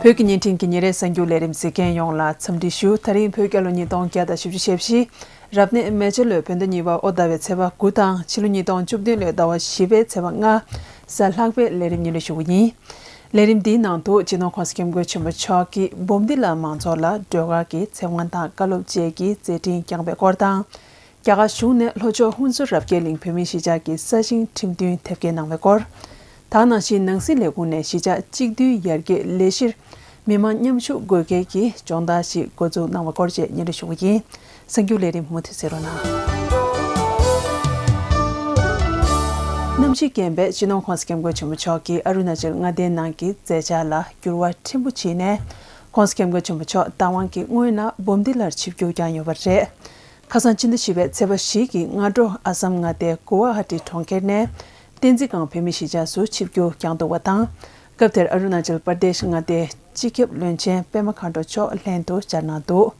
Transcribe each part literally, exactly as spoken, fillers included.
བོད་ཀྱི་བརྙན་འཕྲིན་གྱི་ཉིན་རེའི་གསར་འགྱུར་ལས་རིམ་གཟིགས་མཁན་ཡོངས་ལ་འཚམས་འདྲི་ཞུ། ད་རིང་བོད་རྒྱལ་ལོ་ཉིས་སྟོང་བརྒྱ་དང་བཞི་བཅུ་ཞེ་བཞི། རབ་གནས་མེ་བྱ་ལོའི་བོད་ཟླ་གཉིས་པ་ཨོ་ཟླ་བའི་ཚེས་པ་དགུ་དང་ཕྱི་ལོ་ཉིས་སྟོང་བཅུ་བདུན་ལོའི་ཟླ་བ་བཞི་པའི་ཚེས་པ་ལྔ། གཟའ་ལྷག་པའི་ལས་རིམ་སྙན་སྒྲོན་ཞུ་གི་ཡིན། ལས་རིམ་འདིའི་ནང་དུ་སྤྱི་ནོར་༸གོང་ས་༸སྐྱབས་མགོན་ཆེན་པོ་མཆོག་གིས་འབུམ་སྡེ་ལ་མང་ཚོགས་ལ་སྒྲོལ་དཀར་གྱི་ཚེ་དབང་དང་བཀའ་སློབ་བཅས་ཀྱི་མཛད་འཕྲིན་བསྐྱངས་པའི་སྐོར་དང་། རྒྱ་གར་གཞུང་ནས་ལྷོ་ཕྱོགས་ཧུན་སུར་རབ་རྒྱས་གླིང་བོད་མིའི་གཞིས་ཆགས་ཀྱི་ས་ཞིང་ཁྲིམས་མཐུན་དེབ་སྐྱེལ་གནང་བའི་སྐོར། ད་ག་ནང་བཞིན་ནང་སྲིད་ལས་ཁུངས་ནས་གཞིས་ཆགས་གཅིག་བསྡུས་ཡར་རྒྱས་ལས་གཞིར་མི་མང་མཉམ་ཞུགས་དགོས་གལ་གྱི་སྦྱོང་བརྡར་ཞིག་འགོ་འཛུགས་གནང་བའི་སྐོར་བཅས་སྙན་སྒྲོན་ཞུ་གི་ཡིན། གསར་འགྱུར་ལས་རིམ་མུ་མཐུད་གསན་རོགས་གནང་། གནམ་གཤིས་རྒན་པས་སྤྱི་ནོར་༸གོང་ས་༸སྐྱབས་མགོན་ཆེན་པོ་མཆོག་གིས་ཨ་རུ་ན་ཅལ་མངའ་སྡེའི་ནང་གི་མཛད་འཆར་ལ་འགྱུར་བ་ཕྲན་བུ་ཕྱིན་ནས། ༸གོང་ས་༸སྐྱབས་མགོན་ཆེན་པོ་མཆོག་རྟ་དབང་གི་སྔོན་ལ་འབུམ་སྡེ་ལར་ཆིབས་བསྒྱུར་བསྐྱངས་ཡོད་པ་རེད། ཁ་སང་ཕྱི་ཟླ་བཞི་པའི་ཚེས་པ་བཞི་གི་སྔ་དྲོ་ཨ་སམ་མངའ་སྡེའི་གུ་ཝ་ཧ་ཏི་གྲོང་ཁྱེར་ནས་བསྟན་འཛིན་སྒང་བོད་མིའི་གཞིས་ཆགས་སུ་ཆིབས་བསྒྱུར་བསྐྱངས་འདུག་པ་དང་། སྐབས་དེར་ཨ་རུ་ན་ཅལ་པར་དེཤ་མངའ་སྡེའི་སྤྱི་ཁྱབ་བློན་ཆེན་པད་མ་མཁའ་འགྲོ་མཆོག་ལྷན་དུ་བཅར་གནང་འདུག།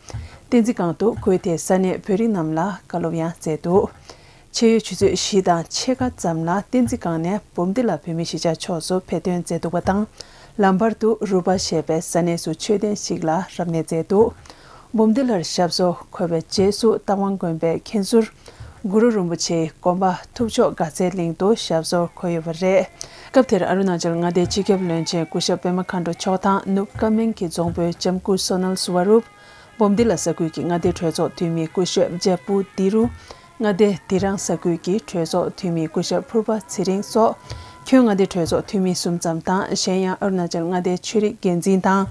བསྟན་འཛིན་སྒང་དུ་ཁོས་དེ་ས་གནས་བོད་རིགས་རྣམས་ལ་བཀའ་སློབ་ཡང་སྩལ་འདུག། ཕྱེད་ཡོལ་ཆུ་ཚོད་བཞི་དང་ཕྱེད་ཀ་ཙམ་ལ་བསྟན་འཛིན་སྒང་ནས་འབུམ་སྡེ་ལ་བོད་མིའི་གཞིས་ཆགས་ཕྱོགས་སུ་ཕེབས་ཐོན་མཛད་འདུག་པ་དང་། ལམ་བར་དུ་རུ་པ་ཞེས་པའི་ས་གནས་སུ་མཆོད་རྟེན་ཞིག་ལ་རབ་གནས་མཛད་འདུག། འབུམ་སྡེ་ལར་ཞབས་སོར་འཁོད་པའི་རྗེས་སུ་རྟ་དབང་དགོན་པའི་མཁན་ཟུར་གུ་རུ་རིན་པོ་ཆེའི་དགོན་པ་ཐུབ་མཆོག་དགའ་ཚལ་གླིང་དུ་ཞབས་སོར་འཁོད་ཡོད་པ་རེད། སྐབས་དེར་ཨ་རུ་ན་ཅལ་མངའ་སྡེའི་སྤྱི་ཁྱབ་བློན་ཆེན་སྐུ་ཞབས་པད་མ་མཁའ་འགྲོ་མཆོག་དང་ནུབ་ཀ་མེང་གི་རྫོང་དཔོན་ལྕམ་སྐུ་བསོད་ནམས་སུ་བ་རུབ། འབུམ་སྡེ་ལ་ས་ཁུལ་གྱི་མངའ་སྡེའི་གྲོས་ཚོགས་འཐུས་མི་སྐུ་ཞབས་ཇ་པུ་དི་རུ། མངའ་སྡེ་དི་རང་ས་ཁུལ་གྱི་གྲོས་ཚོགས་འཐུས་མི་སྐུ་ཞབས་ཕུར་པ་ཚེ་རིང་སོགས་ཁྱོན་མངའ་སྡེའི་གྲོས་ཚོགས་འཐུས་མི་གསུམ་ཙམ་དང་། གཞན་ཡང་ཨ་རུ་ན་ཅལ་མངའ་སྡེའི་ཆོས་རིག་འགན་འཛིན་དང་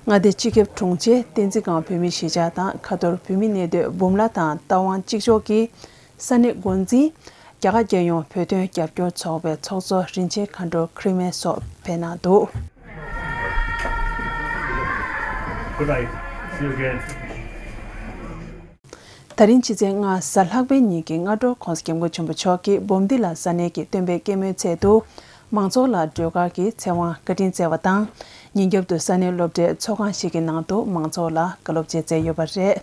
མངའ་སྡེའི་སྤྱི་ཁྱབ་དྲུང་ཆེ། བསྟན་འཛིན་སྒང་བོད་མིའི་གཞིས་ཆགས་དང་ཁ་ཐོར་བོད་མིའི་གནས་སྡོད་འབུམ་ལ་དང་རྟ་དབང་གཅིག་ལྕོགས་ཀྱི་ས་གནས་འགོ་འཛིན། རྒྱ་གར་རྒྱལ་ཡོངས་བོད་དོན་རྒྱབ་སྐྱོར་ཚོགས་པའི་ཚོགས་གཙོ་རིན་ཆེན་མཁའ་འགྲོ་ཁྲི་སྨན་སོགས་ཕེབས་གནང་འདུག། Good night. See you again. ད་རིང་ཕྱི་ཚེས་ལྔ་གཟའ་ལྷག་པའི་ཉིན་གྱི་སྔ་དྲོ་༸གོང་ས་༸སྐྱབས་མགོན་ཆེན་པོ་མཆོག་གིས་འབུམ་སྡེ་ལ་ས་གནས་ཀྱི་སྟོན་པའི་སྐྱེད་མོས་ཚལ་དུ་མང་ཚོགས་ལ་སྒྲོལ་དཀར་གྱི་ཚེ་དབང་བཀའ་དྲིན་སྩལ་བ་དང་། ཉིན་རྒྱབ་ཏུ་ས་གནས་སློབ་གྲྭའི་ཚོགས་ཁང་ཞིག་གི་ནང་དུ་མང་ཚོགས་ལ་བཀའ་སློབ་བཅས་སྩལ་ཡོད་པ་རེད།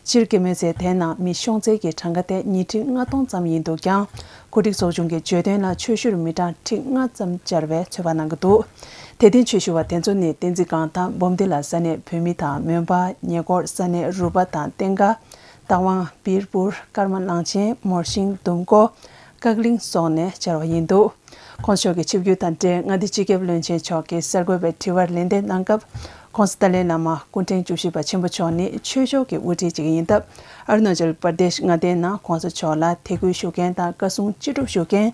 སྤྱིར་སྐྱེད་མོས་ཚལ་དེའི་ནང་མི་ཤོང་ཚད་ཀྱི་གྲངས་ཀ་དེ་ཉིས་ཁྲི་ལྔ་སྟོང་ཙམ་ཡིན་འདུག་ཀྱང་། གོ་སྒྲིག་ཚོགས་ཆུང་གིས་བརྗོད་དོན་ལ་ཆོས་ཞུར་མི་གྲངས་ཁྲི་ལྔ་ཙམ་བཅར་བའི་ཚོད་དཔག་གནང་གི་འདུག། དད་ལྡན་ཆོས་ཞུ་བ་དེ་ཚོ་ནི་བསྟན་འཛིན་སྒང་དང་འབུམ་སྡེ་ལ་ས་གནས་བོད་མི་དང་མོན་པ། ཉེ་འཁོར་ས་གནས་རུ་པ་དང་ལྟེང་ཀ། རྟ་དབང་། བིར་པུར། ཀརྨ་གླང་ཆེན། མོར་ཤིང་། ལྡུམ་ཀོ། ཀག་གླིང་སོགས་ནས་བཅར་བ་ཡིན་འདུག། ༸གོང་ས་མཆོག་གི་ཆིབས་བསྒྱུར་དང་འབྲེལ་མངའ་སྡེའི་སྤྱི་ཁྱབ་བློན་ཆེན་མཆོག་གིས་གསར་འགོད་པའི་དྲི་བར་ལན་འདེབས་གནང་སྐབས། ༸གོང་ས་ཏཱ་ལའི་བླ་མ་སྐུ་ཕྲེང་བཅུ་བཞི་པ་ཆེན་པོ་མཆོག་ནི་ཆོས་ཕྱོགས་ཀྱི་དབུ་ཁྲིད་ཅིག་ཡིན་སྟབས། ཨ་རུ་ན་ཅལ་པར་དེཤ་མངའ་སྡེའི་ནང་༸གོང་ས་མཆོག་ལ་དད་གུས་ཞུ་མཁན་དང་བཀའ་གསུང་ཅི་སྒྲུབ་ཞུ་མཁན་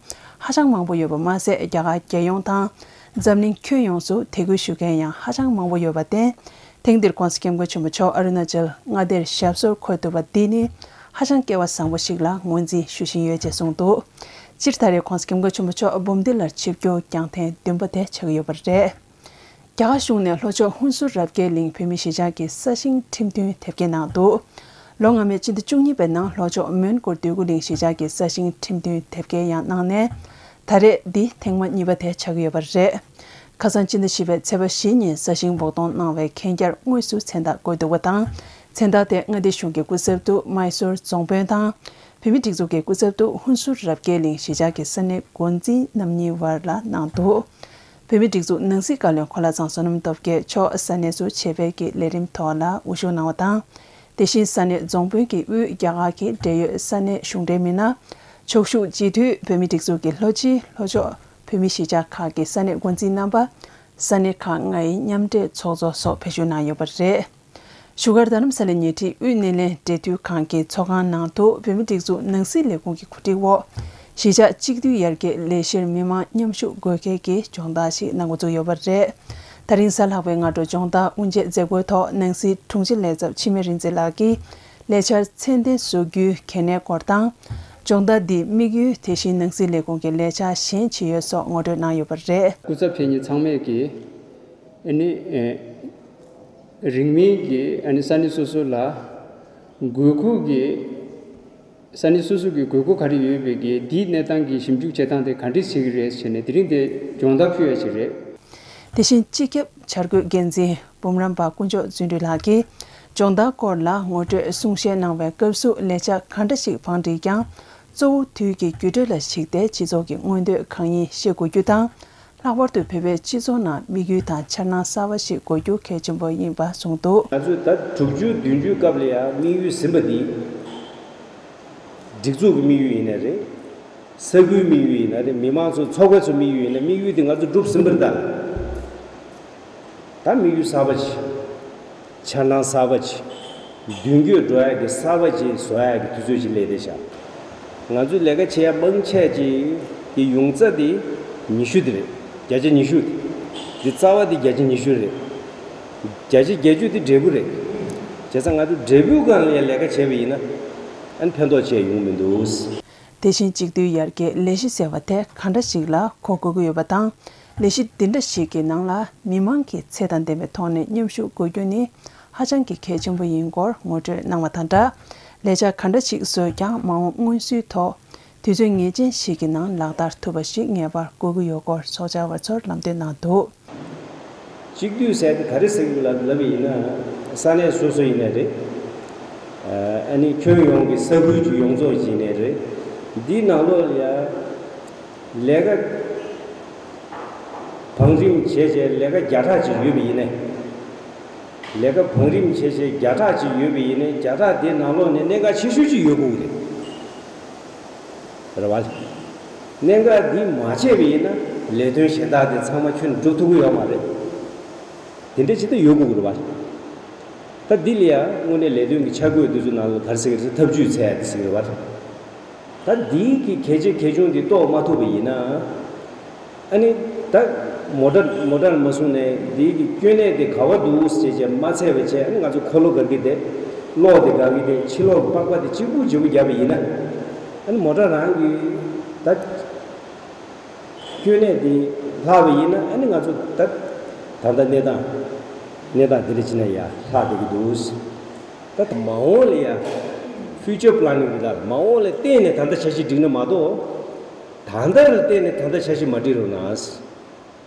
ཧ་ཅང་མང་པོ་ཡོད་པ་མ་ཟད། རྒྱ་གར་རྒྱལ་ཡོངས་དང་འཛམ་གླིང་ཁྱོན་ཡོངས་སུ་དད་གུས་ཞུ་མཁན་ཡང་ཧ་ཅང་མང་པོ་ཡོད་པར་བརྟེན། ཐེངས་འདིར་༸གོང་ས་༸སྐྱབས་མགོན་ཆེན་པོ་མཆོག་ཨ་རུ་ན་ཅལ་མངའ་སྡེར་ཞབས་སོར་འཁོད་ཐུབ་པ་འདི་ནི་ཧ་ཅང་སྐལ་བ་བཟང་པོ་ཞིག་ལ་ངོས་འཛིན་ཞུ་བཞིན་ཡོད་ཅེས་གསུངས་འདུག། སྤྱིར་ད་རེས་༸གོང་ས་༸སྐྱབས་མགོན་ཆེན་པོ་མཆོག་འབུམ་སྡེ་ལར་ཆིབས་བསྒྱུར་བསྐྱངས་ཐེངས་བདུན་པ་དེ་ཆགས་ཀྱི་ཡོད་པ་རེད། རྒྱ་གར་གཞུང་ནས་ལྷོ་ཕྱོགས་ཧུན་སུར་རབ་རྒྱས་གླིང་བོད་མིའི་གཞིས་ཆགས་ཀྱི་ས་ཞིང་ཁྲིམས་མཐུན་དེབ་སྐྱེལ་གནང་འདུག། ལོ་སྔ་མའི་སྤྱི་ཟླ་བཅུ་གཉིས་པའི་ནང་ལྷོ་ཕྱོགས་མོན་གྷོ་འདོད་རྒུ་གླིང་གཞིས་ཆགས་ཀྱི་ས་ཞིང་ཁྲིམས་མཐུན་དེབ་སྐྱེལ་ཡང་གནང་ནས། ད་རེས་འདི་ཐེངས་མ་གཉིས་པ་དེ་ཆགས་ཀྱི་ཡོད་པ་རེད། ཁ་སང་སྤྱི་ཟླ་བཞི་པའི་ཚེས་པ་བཞི་ཉིན་ས་ཞིང་འབོགས་གཏོང་གནང་བའི་མཁན་བསྐྱར་དངོས་སུ་མཚན་རྟགས་བཀོད་འདུག་པ་དང་། མཚན་རྟགས་དེ་མངའ་སྡེ་གཞུང་གི་སྐུ་ཚབ་ཏུ་མཱི་སོར་རྫོང་དཔོན་དང་། བོད་མིའི་སྒྲིག་འཛུགས་ཀྱི་སྐུ་ཚབ་ཏུ་ཧུན་སུར་རབ་རྒྱས་གླིང་གཞིས་ཆགས་ཀྱི་ས་གནས་འགོ་འཛིན་རྣམ་གཉིས་བར་ལ་གནང་འདུག། བོད་མིའི་སྒྲིག་འཛུགས་ནང་སྲིད་བཀའ་བློན་གོ་ལ་ཚང་བསོད་ནམས་སྟོབས་རྒྱས་མཆོག་ས་གནས་སུ་ཆེད་ཕེབས་ཀྱིས་ལས་རིམ་ཐོག་ལ་དབུ་བཞུགས་གནང་བ་དང་། དེ་བཞིན་ས་གནས་རྫོང་དཔོན་གྱིས་དབུས་རྒྱ་གར་གྱི་འབྲེལ་ཡོད་ས་གནས་གཞུང་འབྲེལ་མི་སྣ། ཕྱོགས་བཞུགས་སྤྱི་འཐུས། བོད་མིའི་སྒྲིག་འཛུགས་ཀྱི་ལྷོ་སྤྱི་ལྷོ་ཕྱོགས་བོད་མིའི་གཞིས་ཆགས་ཁག་གི་ས་གནས་འགོ་འཛིན་རྣམ་པ། ས་གནས་ཁག་ལྔའི་མཉམ་འབྲེལ་ཚོགས་གཙོ་སོགས་ཕེབས་བཞུགས་གནང་ཡོད་པ་རེད། བཞུགས་སྒར་རྡ་རམ་ས་ལའི་ཉེ་འཁྲིས་དབུས་སྣེ་ལེན་འབྲེལ་མཐུད་ཁང་གི་ཚོགས་ཁང་ནང་དུ་བོད་མིའི་སྒྲིག་འཛུགས་ནང་སྲིད་ལས་ཁུངས་ཀྱི་གོ་སྒྲིག་འོག་གཞིས་ཆགས་གཅིག་བསྡུས་ཡར་རྒྱས་ལས་གཞིར་མི་མང་མཉམ་ཞུགས་དགོས་གལ་གྱི་སྦྱོང་བརྡར་ཞིག་གནང་འགོ་བཙུགས་ཡོད་པ་རེད། ད་རིང་གཟའ་ལྷག་པའི་སྔ་དྲོ་སྦྱོང་བརྡར་དབུ་འབྱེད་མཛད་སྒོའི་ཐོག་ནང་སྲིད་དྲུང་ཆེ་ལས་ཚབ་འཆི་མེད་རིག་འཛིན་ལགས་ཀྱིས་ལས་འཆར་ཚད་ལྡན་བཟོ་རྒྱུའི་གལ་གནད་སྐོར་དང་། སྦྱོང་བརྡར་འདིའི་དམིགས་ཡུལ། དེ་བཞིན་ནང་སྲིད་ལས་ཁུངས་ཀྱི་ལས་འཆར་གཞན་ཇི་ཡོད་སོགས་ངོ་སྤྲོད་གནང་ཡོད་པ་རེད། སྐུ་ཚབ་ཕེབས་མཁན་ཚང་མས་ཀྱིས་ཨ་ནི་རིང་མིན་གྱི་ཨ་ནི་ས་གནས་སོ་སོ་ལ་དགོས་མཁོ་གི་ས་གནས་སོ་སོ་གི་དགོས་མཁོ་ག་རེ་ཡོད་པའི་གི་འདིའི་གནས་སྟངས་ཀྱི་ཞིབ་འཇུག་བྱེད་སྟངས་དེ་ག་འདྲས་བྱེད་ཀྱི་རེད་ཟེར་ནས་དེ་རིང་དེ་སྦྱོང་བརྡར་ཕུལ་ཡ་ཞིག་རེད། དེ་བཞིན་སྤྱི་ཁྱབ་བྱ་རྒོད་འགན་འཛིན་འབུམ་རམས་པ་དཀོན་མཆོག་བརྩོན་འགྲུས་ལགས་ཀྱིས་སྦྱོང་བརྡར་སྐོར་ལ་ངོ་སྤྲོད་གསུང་བཤད་གནང་བའི་སྐབས་སུ་ལས་འཆར་ག་འདྲ་ཞིག་བང་བསྒྲིགས་ཀྱང་གཙོ་བོ་དུས་ཀྱི་འགྱུར་འགྲོས་ལ་གཞིགས་ཏེ་སྤྱི་ཚོགས་ཀྱི་མངོན་འདོད་གང་ཡིན་ཤེས་དགོས་རྒྱུ་དང་། ལྷག་པར་དུ་བོད་པའི་སྤྱི་ཚོགས་ནང་དམིགས་ཡུལ་དང་འཆར་སྣང་གསར་པ་ཞིག་དགོས་རྒྱུ་གལ་ཆེན་པོ་ཡིན་པ་གསུངས་འདུག། ང་ཚོས་ད་དྲུག་ཅུ་བདུན་ཅུའི་སྐབས་ལ་ཡང་དམིགས་ཡུལ་ཟིན་པ་འདི། སྒྲིག་འཛུགས་ཀྱི་དམིགས་ཡུལ་ཡིན་ན་རེད། ས་ཁུལ་དམིགས་ཡུལ་ཡིན་ན་རེད། མི་མང་ཚོ་ཚོགས་པ་ཚོ་དམིགས་ཡུལ་ཡིན་ན། དམིགས་ཡུལ་དེ་ང་ཚོ་འགྲུབ་ཟིན་པ་རེད་ད། ད་དམིགས་ཡུལ་གསར་པ་ཅིག། འཆར་སྣང་གསར་པ་ཅིག། མདུན་སྐྱོད་འགྲོ་ཡག་གི་གསར་པ་ཅིག་བཟོ་ཡག་གི་དུས་ཚོད་ཅིག་སླེབས་བསྡད་ཤག། ང་ཚོས་ལས་ཀ་བྱེད་ཡག་མང་ཆེ་ཅིག་གི་ཡོངས་རྩ་དེ་ཉི་ཤུ་དེ་རེད། བརྒྱ་ཆ་ཉི་ཤུ་དེ། འདི་རྩ་བ་དེ་བརྒྱ་ཆ་ཉི་ཤུ་རེད། བརྒྱ་ཆ་བརྒྱད་ཅུ་དེ་འབྲས་བུ་རེད། བྱས་ཙང་ང་ཚོ་འབྲས་བུའི་སྒང་ལ་ལས་ཀ་བྱས་པ་ཡིན་ན། ཨ་ནི་ཕན་ཐོགས་ཆེ་ཡོང་མི་འདུག། དེ་བཞིན་གཅིག་སྡུད་ཡར་རྒྱས་ལས་གཞི་ཟེར་བ་དེ་ག་འདྲ་ཞིག་ལ་གོ་དགོས་ཀྱི་ཡོད་པ་དང་། ལས་གཞི་འདི་འདྲ་ཞིག་གི་ནང་ལ་མི་མང་གི་ཚད་དང་ལྡན་པའི་ཐོག་ནས་མཉམ་ཞུགས་དགོས་རྒྱུ་ནི་ཧ་ཅང་གི་གལ་ཆེན་པོ་ཡིན་སྐོར་ངོ་སྤྲོད་གནང་བ་དང་སྦྲགས། ལས་འཆར་ག་འདྲ་ཞིག་བཟོས་ཀྱང་མ་འོངས་སྔོན་བསུའི་ཐོག་དུས་ཚོད་ངེས་ཅན་ཞིག་གི་ནང་ལག་བསྟར་ཐུབ་པ་ཞིག་ངེས་པར་དགོས་ཀྱི་ཡོད་སྐོར་ཚོགས་བཅར་བ་ཚོར་ལམ་སྟོན་གནང་འདུག། གཅིག་སྡུད་ཟེར་དེ་ག་རེ་ཟེར་གྱི་ལབ་ལབ་པ་ཡིན་ན། ས་གནས་སོ་སོ་ཡིན་ནའི་རེད། ཨ་ནི་ཁྱོན་ཡོངས་ཀྱི་ས་ཁུལ་གྱི་ཡོངས་རྫོགས་ཡིན་ནའི་རེད། འདིའི་ནང་ལོགས་ལ་ཡ་ལས་ཀ་བང་རིམ་བྱས་བྱས་ལས་ཀ་བརྒྱ་ཕྲག་ཅིག་ཡོད་པ་ཡིན་ནའི། ལས་ཀ་བང་རིམ་བྱས་བྱས་བརྒྱ་ཕྲག་ཅིག་ཡོད་པ་ཡིན་ནའི། བརྒྱ་ཕྲག་དེའི་ནང་ལོགས་ནས་གནད་འགག་ཆེ་ཤོས་ཅིག་ཡོད་དགོས་ཀྱི་རེད། རེད་བ། གནད་འགག་འདི་མ་བྱས་པ་ཡིན་ན་ལས་དོན་གཞན་དག་དེ་ཚང་མ་ཁྱོན་ནས་འགྲུབ་ཐུབ་ཀྱི་ཡོད་མ་རེད། དེ་འདྲ་ཅིག་ད་ཡོད་དགོས་ཀྱི་རེད་བ། ད་འདི་ལ་ཡང་དངོས་གནས་ལས་དོན་གྱི་འཆར་འགོད་འདི་ཚོ་ནང་ལ་ག་རེ་ཟེར་གྱི་རེད་ཟེར། ཐབས་ཇུས་འཚོལ་ཡ་དེ་ཟེར་གྱི་རེད་བ། ད་འདིའི་གི་གལ་ཆེ་གལ་ཆུང་འདི་རྟོགས་མ་ཐུབ་པ་ཡིན་ན། ཨ་ནི་ད་མོ་ཊ་མོ་ཊ་མ་བཟུང་ནས་འདིའི་གི་སྐྱོན་གནད་དེ་ག་བ་འདུག་ཟེར་བྱས་མ་འཚོལ་བ་བྱས། ཨ་ནི་ང་ཚོ་འཁོར་ལོ་འགག་གི་དེ། གློག་དེ་འགག་གི་དེ། ཕྱི་ལོགས་ཀྱི་པགས་པ་དེ་གཅིག་པུ་གཅིག་པུ་བརྒྱབ་པ་ཡིན་ན། ཨ་ནི་མོ་ཊ་རང་གི་ད་སྐྱོན་གནད་དེ་ལྷག་པ་ཡིན་ན། ཨ་ནི་ང་ཚོ་ད་ད་ལྟ་གནས་སྟངས་གནས་སྟངས་དེ་འདྲ་ཅིག་ན་ཡ་ལྷག་བསྡད་ཀྱི་འདུག། ད་མ་འོངས་ལ་ཡ་ཕིའུ་ཅར་པི་ལེ་ནིང་དེ་ལ་མ་འོངས་ལ་བལྟས་ནས་ད་ལྟ་འཆར་གཞི་སྒྲིག་ན་མ་གཏོགས། ད་ལྟ་ལ་བལྟས་ནས་ད་ལྟ་འཆར་གཞི་མ་སྒྲིག་རོགས་གནང་།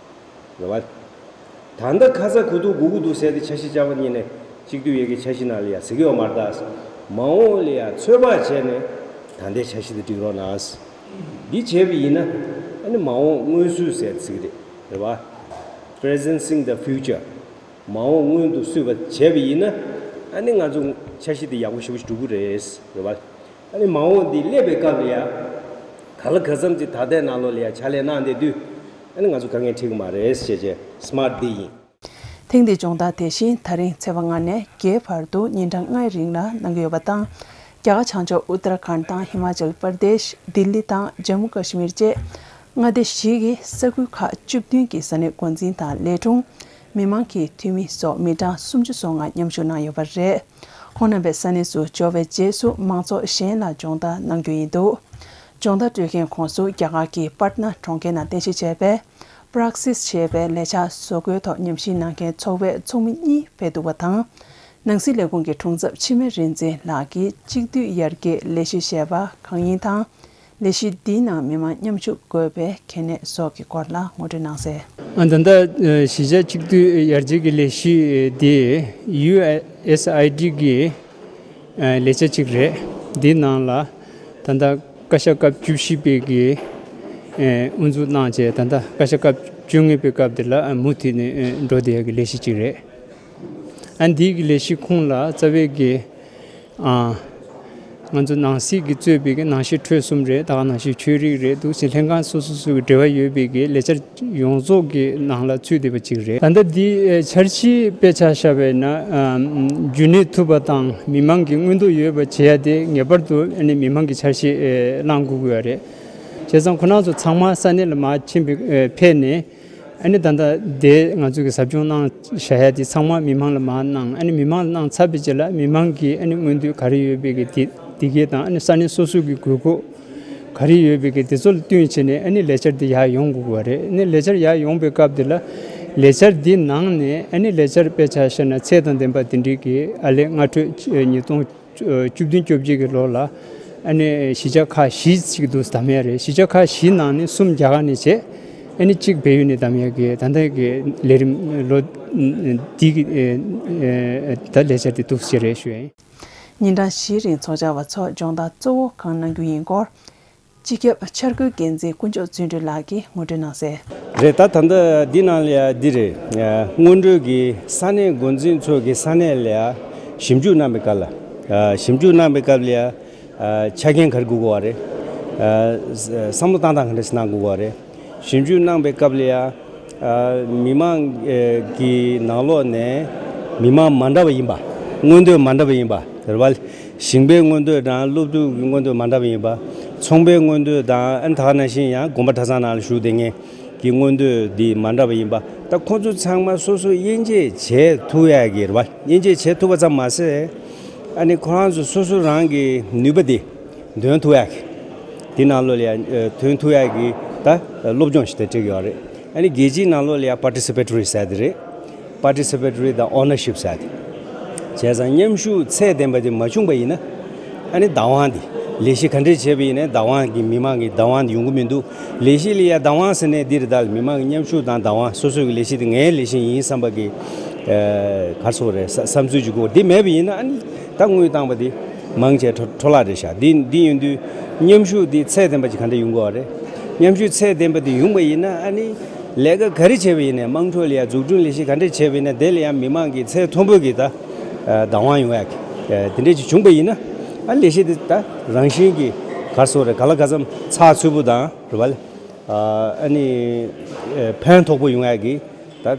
རེད་བ། ད་ལྟ་ཁ་ཚ་གོ་སྡུག་སྒུག་གི་འདུག་ཟེར་ཏེ་འཆར་གཞི་བཅའ་བ་གཉིས་ནས་གཅིག་སྡུད་ཡོད་ཀྱི་འཆར་གཞི་ནང་ལ་ཡ་ཟེར་གྱི་ཡོད་མ་རེད་ད། མ་འོངས་ལ་ཡ་ཚོད་དཔག་བྱས་ནས་ད་ལྟའི་འཆར་གཞི་དེ་སྒྲིག་རོགས་གནང་། འདི་བྱས་པ་ཡིན་ན་ཨ་ནི་མ་འོངས་སྔོན་བསུ་ཟེར་ཏེ་ཟེར་གྱི་རེད། རེད་བ། Presencing the future། མ་འོངས་སྔོན་དུ་བསུས་པ་བྱས་པ་ཡིན་ན། ཨ་ནི་ང་ཚོ་འཆར་གཞི་དེ་ཡག་པོ་ཞེ་པོ་ཞིག་འགྲུབ་ཀྱི་རེད། རེད་བ། ཨ་ནི་མ་འོངས་འདི་སླེབས་པའི་སྐབས་ལ་ཡ། ག་ལ་ག་ཙམ་ཅིག་ད་ལྟའི་ནང་ལོགས་ལ་ཡ་ཕྱག་ལས་གནང་བསྡད་དུས། ཨ་ནི་ང་ཚོ་དཀའ་ངལ་འཕྲད་ཀྱི་མ་རེད་ཟེར་བྱས་སི་མཱར་ཊི་འདི་ཡིན། ཐེངས་འདིའི་སྦྱོང་བརྡར་དེ་བཞིན་ད་རིང་ཚེས་པ་ལྔ་ནས་བརྒྱད་བར་དུ་ཉིན་གྲངས་ལྔའི་རིང་ལ་གནང་གི་ཡོད་པ་དང་། རྒྱ་གར་བྱང་ཕྱོགས་ཨུ་ཏར་ཁཱན་དང་ཧི་མ་ཅལ་པར་དེཤ། ལྡི་ལི་དང་ཇམ་མུ་ཀ་ཤི་མིར་བཅས་མངའ་སྡེ་བཞི་གི་ས་ཁུལ་ཁག་བཅུ་བདུན་གྱི་ས་གནས་འགོ་འཛིན་དང་ལས་དྲུང་། མི་མང་གི་འཐུས་མི་སོགས་མི་གྲངས་སུམ་ཅུ་སོ་ལྔ་མཉམ་ཞུགས་གནང་ཡོད་པ་རེད། ཁོང་རྣམ་པས་ས་གནས་སུ་འབྱོར་བའི་རྗེས་སུ་མང་ཚོགས་གཞན་ལ་སྦྱོང་བརྡར་གནང་རྒྱུ་ཡིན་འདུག། སྦྱོང་བརྡར་སྤྲོད་མཁན་ཁོངས་སུ་རྒྱ་གར་གྱི་པཊ་ན་གྲོང་ཁྱེར་ནང་རྟེན་གཞི་བྱས་པའི་པྲག་སིས་ཞེས་པའི་ལས་འཆར་བཟོ་འགོད་ཐོག་ཉམས་ཞིབ་གནང་མཁན་ཚོགས་པའི་ཚོགས་མི་གཉིས་ཕེབས་འདུག་པ་དང་། ནང་སྲིད་ལས་ཁུངས་ཀྱི་དྲུང་ཚབ་འཆི་མེད་རིག་འཛིན་ལགས་ཀྱིས་གཅིག་སྡུད་ཡར་རྒྱས་ལས་གཞི་ཞེས་པ་གང་ཡིན་དང་། ལས་གཞི་འདིའི་ནང་མི་མང་མཉམ་ཞུགས་དགོས་པའི་གལ་གནད་སོགས་ཀྱི་སྐོར་ལ་ངོ་སྤྲོད་གནང་གསལ། ཨ། ད་ལྟ་ཨ་གཞིས་ཆགས་གཅིག་སྡུད་ཡར་རྒྱས་ཀྱི་ལས་གཞི་འདི་ཡུ་ཨེས་ཨའི་ཌི་གི་ཨ་ལས་འཆར་གཅིག་རེད། འདིའི་ནང་ལ་ད་ལྟ་བཀའ་ཤག་སྐབས་བཅུ་བཞི་པའི་གི་ཨ་དབུ་འཛུགས་གནང་བྱས། ད་ལྟ་བཀའ་ཤག་སྐབས་བཅོ་ལྔ་པའི་སྐབས་དེ་ལ་ཨ་མུ་མཐུད་ནས་ཨ་འགྲོ་བསྡད་ཡག་གི་ལས་གཞི་གཅིག་རེད། ཨ་འདིའི་གི་ལས་གཞི་ཁོངས་ལ་རྩ་བའི་གི་ཨ་ང་ཚོ་ནང་སྲིད་ཀྱིས་གཙོས་པའི་གི་ནང་ཆོས་ཁྲོད་གསུམ་རེད། ད་ག་ནང་བཞིན་ཆོས་རིག་རེད། འདུག་སེ་ལྷན་ཁང་སོ་སོ་སོ་གི་འབྲེལ་བ་ཡོད་པའི་གི་ལས་འཆར་ཡོངས་རྫོགས་ཀྱི་ནང་ལ་ཚུད་བསྡད་པ་གཅིག་རེད། ད་ལྟ་འདི་ཨེ་འཆར་གཞི་དཔེ་ཆ་བཞག་པ་ཡིན་ན། ཨ་རྒྱུན་གནས་ཐུབ་པ་དང་མི་མང་གི་མངོན་འདོད་ཡོད་པ་བྱེད་ཡ་དེ་ངེས་པར་དུ་ཨ་ནི་མི་མང་གི་འཆར་གཞི་ཨེ་བླང་དགོས་ཀྱི་ཡོད་རེད། བྱས་ཙང་ཁོ་རང་ཚོ་ཚང་མ་ས་གནས་ལ་མར་ཕྱིན་པའི་ཨེ་ཕེབས་ནས། ཨ་ནི་ད་ལྟ་དེ་ང་ཚོ་གི་ཟབ་སྦྱོང་གནང་བཞག་ཡ་དེ་ཚང་མ་མི་མང་ལ་མར་གནང་། ཨ་ནི་མི་མང་ལ་གནང་ཚར་བའི་རྗེས་ལ་མི་མང་གི་ཨ་ནི་མངོན་འདོད་ག་རེ་ཡོད་པའི་གི་དེ་དེ་གའི་དང་། ཨ་ནི་ས་གནས་སོ་སོ་གི་དགོས་མཁོ་ག་རེ་ཡོད་པའི་གི་དེ་ཚོ་ལ་བསྟུན་བྱས་ནས་ཨ་ནི་ལས་འཆར་དེ་ཡར་ཡོང་དགོས་པ་རེད། ཨ་ནི་ལས་འཆར་ཡར་ཡོང་པའི་སྐབས་དེ་ལ་ལས་འཆར་འདི་ནང་ནས་ཨ་ནི་ལས་འཆར་དཔེ་ཆ་བཞག་ན་ཚད་དང་ལྡན་པ་དེ་འདྲའི་གི་ཨ་ལས་སྔ་འཕྲོས་ཉིས་སྟོང་བཅུ་བདུན་བཅོ་བརྒྱད་ཀྱི་ལོ་ལ་ཨ་ནི་གཞིས་ཆགས་ཁག་བཞི་ཞིག་འདུག་བདམས་ཡ་རེད། གཞིས་ཆགས་ཁག་བཞི་ནང་ནས་གསུམ་རྒྱ་གར་ནས་བྱས། ཨ་ནི་གཅིག་བལ་ཡུལ་ནས་བདམས་ཡ་གི་ད་ལྟ་གི་ལས་རིམ་ལོ་འདི་གི་ད་ལས་འཆར་དེ་འདུག་སེ་རེད་ཞུ་ཡ་ཡིན། ཉིན་གྲངས་བཞིའི་རིང་ཚོགས་བཅར་བ་ཚོར་སྦྱོང་བརྡར་གཙོ་བོ་གང་གནང་རྒྱུ་ཡིན་སྐོར། སྤྱི་ཁྱབ་འཆར་འགོད་འགན་འཛིན་དཀོན་མཆོག་བརྩོན་འགྲུས་ལགས་ཀྱིས་ངོ་སྤྲོད་གནང་གསལ། རེད། ད་ད་ལྟ་འདི་ནང་ལ་ཡ་འདི་རེད། ཨ། སྔོན་འགྲོའི་གི་ས་གནས་འགོ་འཛིན་ཚོ་གི་ས་གནས་ལ་ཡ་ཞིབ་འཇུག་གནང་པའི་སྐབས་ལ། ཨ། ཞིབ་འཇུག་གནང་པའི་སྐབས་ལ་ཡ། ཨ། ཆ་རྐྱེན་ག་རེ་དགོས་ཀྱི་ཡོད་རེད། ཨ། བསམ་བློ་བཏང་སྟངས་ག་འདྲ་ཞིག་གནང་དགོས་ཀྱི་ཡོད་རེད། ཞིབ་འཇུག་གནང་པའི་སྐབས་ལ་ཡ། ཨ། མི་མང་གི་ནང་ལོགས་ནས་མི་མང་མ་འདྲ་བ་ཡིན་པ། མངོན་འདོད་མ་འདྲ་བ་ཡིན་པ་རེད་བ། ཞིང་པའི་མངོན་འདོད་དང་སློབ་ཕྲུག་གི་མངོན་འདོད་མ་འདྲ་བ་ཡིན་པ། ཚོང་པའི་མངོན་འདོད་དང་། ཨ་ནི་ད་ག་ནང་བཞིན་ཡང་དགོན་པ་གྲྭ་ཚང་ནང་ལ་བཞུགས་བསྡད་མཁན་གྱི་མངོན་འདོད་འདི་མ་འདྲ་བ་ཡིན་པ། ད་ཁོང་ཚོ་ཚང་མ་སོ་སོ་དབྱེ་འབྱེད་བྱེད་ཐུབ་ཡག་གི་རེད་བ། དབྱེ་འབྱེད་བྱེད་ཐུབ་པ་ཙམ་མ་ཟད། ཨ་ནི་ཁོ་རང་ཚོ་སོ་སོ་རང་གི་ནུས་པ་དེ་འདོན་ཐུབ་ཡག་གི། དེ་ནང་ལོགས་ལ་ཡ། ཨ། ཐོན་ཐུབ་ཡག་གི་ད་སློབ་སྦྱོང་ཞིག་ད་སྤྲད་ཀྱི་ཡོད་རེད། ཨ་ནི་རྒྱལ་སྤྱིའི་ནང་ལོགས་ལ་ཡ་participatory་ཟེར་དེ་རེད། participatory་དང་ownership་ཟེར་དེ། བྱས་ཙང་མཉམ་ཞུགས་ཚད་ལྡན་པ་དེ་མ་བྱུང་པ་ཡིན་ན། ཨ་ནི་བདག་དབང་དེ། ལས་གཞི་ག་འདྲས་བྱས་པ་ཡིན་ནའི་བདག་དབང་གི། མི་མང་གི་བདག་དབང་དེ་ཡོང་གི་མི་འདུག་ལས་གཞི་ལ་ཡ་བདག་དབང་ཟེར་ནས་འདི་རེད། ད་མི་མང་གི་མཉམ་ཞུགས་དང་བདག་དབང་། སོ་སོ་གི་ལས་གཞི་དེ་ངའི་ལས་གཞི་ཡིན་བསམ་པ་གི། ཨ། ག་རེ་ཟེར་དགོས་རེད། བསམ་ཚུལ་ཅིག་དགོས། འདི་མེད་པ་ཡིན་ན། ཨ་ནི་ད་དངུལ་བཏང་པ་དེ་མང་ཆེ་འཕྲོ་འཕྲོ་བརླག་རེད་ཤག་འདི་འདི་ཡིན་དུས་མཉམ་ཞུགས་འདི་ཚད་ལྡན་པ་ཅིག་ག་འདྲ་ཡོང་གི་ཡོད་རེད། མཉམ་ཞུགས་ཚད་ལྡན་པ་དེ་ཡོང་པ་ཡིན་ན། ཨ་ནི་ལས་ཀ་ག་རེ་བྱས་པ་ཡིན་ནའི། དམངས་ཁྲོད་ལ་ཡ་འཛུགས་སྐྲུན་ལས་གཞི་ག་འདྲས་བྱས་པ་ཡིན་ནའི། དེ་ལ་ཡང་མི་མང་གི་ཚད་མཐོན་པོ་གི་ད། ཨ། བདག་དབང་ཡོང་ཡག་གི། ཨ། དེ་འདྲས་ཅིག་བྱུང་པ་ཡིན་ན། ཨ། ལས་གཞི་དེ་ད་རང་བཞིན་གྱི། ག་རེ་ཟེར་དགོས་རེད། ག་ལ་ག་ཙམ་ཚགས་ཚུད་པོ་དང་རེད་བ། ཨ། ཨ་ནི། ཨ། ཕན་ཐོགས་པོ་ཡོང་ཡག་གི། ད། ཨ།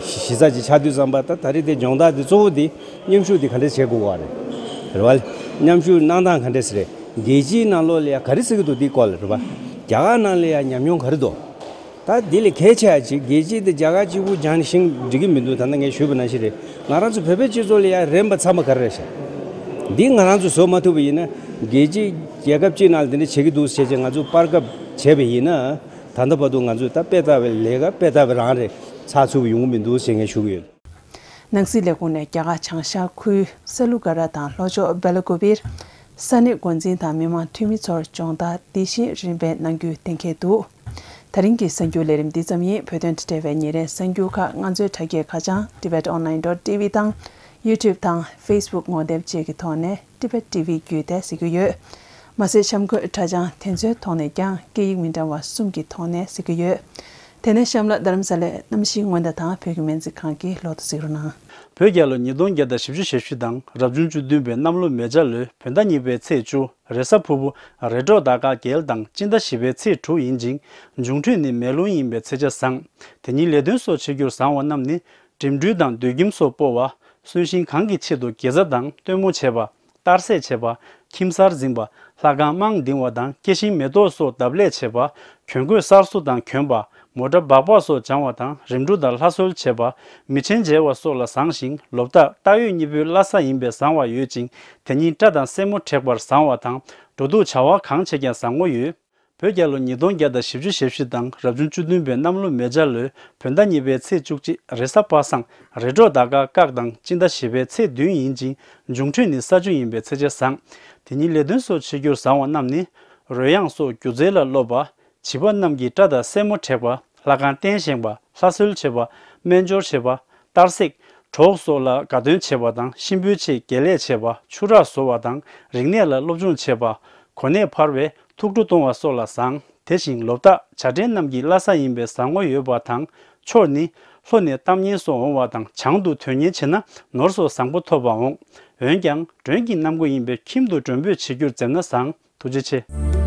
གཞི་རྩ་ཅིག་ཆགས་དུས་ཙམ་པ། ད་ད་རེས་དེ་སྦྱོང་བརྡར་དེ་གཙོ་བོ་དེ་མཉམ་ཞུགས་དེ་ག་འདྲས་བྱེད་དགོས་པ་རེད། རེད་བ། མཉམ་ཞུགས་གནང་སྟངས་ག་འདྲས་ཟེར་རེད། རྒྱལ་སྤྱིའི་ནང་ལོགས་ལ་ཡ་ག་རེ་ཟེར་གྱི་འདུག་འདི་སྐོར་ལ་རེད་བ། རྒྱ་གར་ནང་ལ་ཡ་ཉམས་མྱོང་ག་རེ་འདུག་ད་འདི་ལས་གལ་ཆེ་བ་ཅིག་རྒྱལ་སྤྱི་དེ་རྒྱ་གར་གཅིག་པུ་སྦྱངས་ནས་ཤེས་འགྲིག་གི་མི་འདུག་ད་ལྟ་ངས་ཞུས་པ་ནང་བཞིན་རེད། ང་རང་ཚོ་བོད་པའི་སྤྱི་ཚོགས་ལ་ཡ་རན་པ་ཚང་མ་ག་རེ་རེད་ཤག་འདི་ང་རང་ཚོ་བཟོ་མ་ཐུབ་པ་ཡིན་ན། རྒྱལ་སྤྱི་རྒྱལ་ཁབ་གཅིག་ནང་ལ་དེ་འདྲ་བྱེད་ཀྱི་འདུག་ཟེར་བྱས་ང་ཚོ་སྤར་ཁ་བྱས་པ་ཡིན་ན། ད་ལྟ་བར་དུ་ང་ཚོས་ད་དཔེ་ལྟ་བའི་ལས་ཀ་དཔེ་ལྟ་བའི་རང་རེད། ཚགས་ཚུད་པོ་ཡོང་གི་མི་འདུག་ཟེར་ངས་ཞུ་གི་ཡོད། ནང་སྲིད་ལས་ཁུངས་ནས་རྒྱ་གར་བྱང་ཤར་ཁུལ་ས་ལུ་ག་ར་དང་ལྷོ་ཕྱོགས་སྦེ་ལ་ཀུ་པིར་ས་གནས་འགོ་འཛིན་དང་མི་མང་འཐུས་མི་ཚོར་སྦྱོང་བརྡར་དེ་བཞིན་རིམ་པས་གནང་རྒྱུའི་གཏན་འཁེལ་འདུག་ད་རིང་གི་གསར་འགྱུར་ལས་རིམ་འདི་ཙམ་ཡིན། བོད་དོན་དང་འབྲེལ་བའི་ཉིན་རེའི་གསར་འགྱུར་ཁག་ང་ཚོའི་དྲ་རྒྱའི་ཁ་བྱང་tibet online dot tv དང་YouTube དང་Facebook ངོ་དེབ་བཅས་ཀྱི་ཐོག་ནས་Tibet T V བརྒྱུད་དེ་གཟིགས་རྒྱུ་ཡོད། མ་ཟད་གཤམ་འཁོད་དྲ་བྱང་དེ་ཚོའི་ཐོག་ནས་ཀྱང་སྐད་ཡིག་མི་འདྲ་བ་གསུམ་གྱི་ཐོག་ནས་གཟིགས་རྒྱུ་ཡོད། དེ་ནས་གཤམ་ལ་རྡ་རམ་ས་ལའི་གནམ་གཤིས་སྔོན་བརྡ་དང་བོད་ཀྱི་སྨན་རྩིས་ཁང་གི་ལོ་ཐོ་གཟིགས་རོགས་གནང་། བོད་རྒྱལ་ལོ་ཉིས་སྟོང་བརྒྱ་དང་བཞི་བཅུ་ཞེ་བཞི་དང་རབ་བྱུང་བཅུ་བདུན་པའི་གནམ་ལོ་མེ་བྱ་ལོའི་བོད་ཟླ་གཉིས་པའི་ཚེས་བཅུ། རེས་གཟའ་ཕུར་བུ། རེས་གྲོགས་ཟླ་སྐར་རྒྱལ་དང་སྤྱི་ཟླ་བཞི་པའི་ཚེས་དྲུག་ཡིན་ཅིང་། འབྱུང་འཕྲོད་ནི་མེ་རླུང་ཡིན་པའི་ཚེས་ཆ་བཟང་། དེ་ཉིན་ལས་དོན་སོགས་བྱེད་རྒྱུར་བཟང་བ་རྣམས་ནི། འགྲིམ་འགྲུལ་དང་སྡོད་ཁྱིམ་སོགས་སྤོ་བ། གསོན་གཤིན་གང་གི་ཆེད་དུ་དགེ་རྩ་དང་སྟོན་མོ་བྱེད་པ། གཏར་སྲེག་བྱེད་པ། ཁྱིམ་གསར་འཛིན་པ། ལྷ་ཁང་རྨང་འདིང་བ་དང་སྐྱེ་ཤིང་མེ་ཏོག་སོགས་བརྡབ་ལས་བྱེད་པ། གྱོན་གོས་གསར་བཟོ་དང་གྱོན་པ། མོ་ཊ་སྦག་སྦག་སོགས་སྦྱང་བ་དང་རིམ་གྲོ་དང་ལྷ་གསོལ་བྱེད་པ། མི་ཆེན་མཇལ་བ་སོགས་ལ་བཟང་ཞིང་ལོ་རྟགས་སྟག་ཡོས་གཉིས་པོའི་བླ་གཟའ་ཡིན་པས་བཟང་བ་ཡོད་ཅིང་དེ་ཉིན་སྐྲ་དང་སེན་མོ་བྲེག་པར་བཟང་བ་དང་འགྲོ་འདུག་བྱ་བ་གང་བྱེད་ཀྱང་བཟང་ངོ་ཡོད། བོད་རྒྱལ་ལོ་ཉིས་སྟོང་བརྒྱ་དང་བཞི་བཅུ་ཞེ་བཞི་དང་རབ་བྱུང་བཅུ་བདུན་པའི་གནམ་ལོ་མེ་བྱ་ལོའི་བོད་ཟླ་གཉིས་པའི་ཚེས་བཅུ་གཅིག་རེས་གཟའ་པ་སངས་རེས་གྲོགས་ཟླ་སྐར་སྐག་དང་སྤྱི་ཟླ་བཞི་པའི་ཚེས་བདུན་ཡིན་ཅིང་འབྱུང་འཕྲོད་ནི་ས་ཆུ་ཡིན་པའི་ཚེས་ཆ་བཟང་། དེ་ཉིན་ལས་དོན་སོགས་བྱེད་རྒྱུར་བཟང་བ་རྣམས་ནི། རོལ་དབྱངས་སོགས་སྒྱུ་རྩལ་ལ་སློབ་པ། བྱིས་པ་རྣམས་ཀྱི་སྐྲ་དང་སེན་མོ་བྲེག་པ། ལྷ་ཁང་རྟེན་བཞེངས་པ། ལྷ་གསོལ་བྱེད་པ། སྨན་སྦྱོར་བྱེད་པ། གཏར་སྲེག་གྲོགས་སོགས་ལ་དགའ་སྟོན་བྱེད་པ་དང་གཤིན་པོའི་ཆེད་དགེ་ལས་བྱེད་པ། ཆུ་རགས་བཟོ་བ་དང་རིག་གནས་ལ་སློབ་སྦྱོང་བྱེད་པ། གོ་གནས་འཕར་བའི་ཐུགས་སྤྲོ་གཏོང་བ་སོགས་ལ་བཟང་། དེ་བཞིན་ལོ་རྟགས་བྱ་སྤྲེལ་རྣམས་ཀྱི་བླ་གཟའ་ཡིན་པས་བཟང་ངོ་ཡོད་པ་དང་། མཆོག་ནི། ལྷོ་ནས་གཏམ་སྙན་སོགས་འོང་བ་དང་བྱང་དུ་དོན་གཉེར་བྱེད་ན་ནོར་སོགས་བཟང་པོ་ཐོབ་པ་འོང་། འོན་ཀྱང་མགྲོན་གྱི་གནམ་སྒོ་ཡིན་པས་ཁྱིམ་དུ་མགྲོན་འབོད་བྱེད་རྒྱུར་འཛེམ་ན་བཟང་། ཐུགས་རྗེ་ཆེ།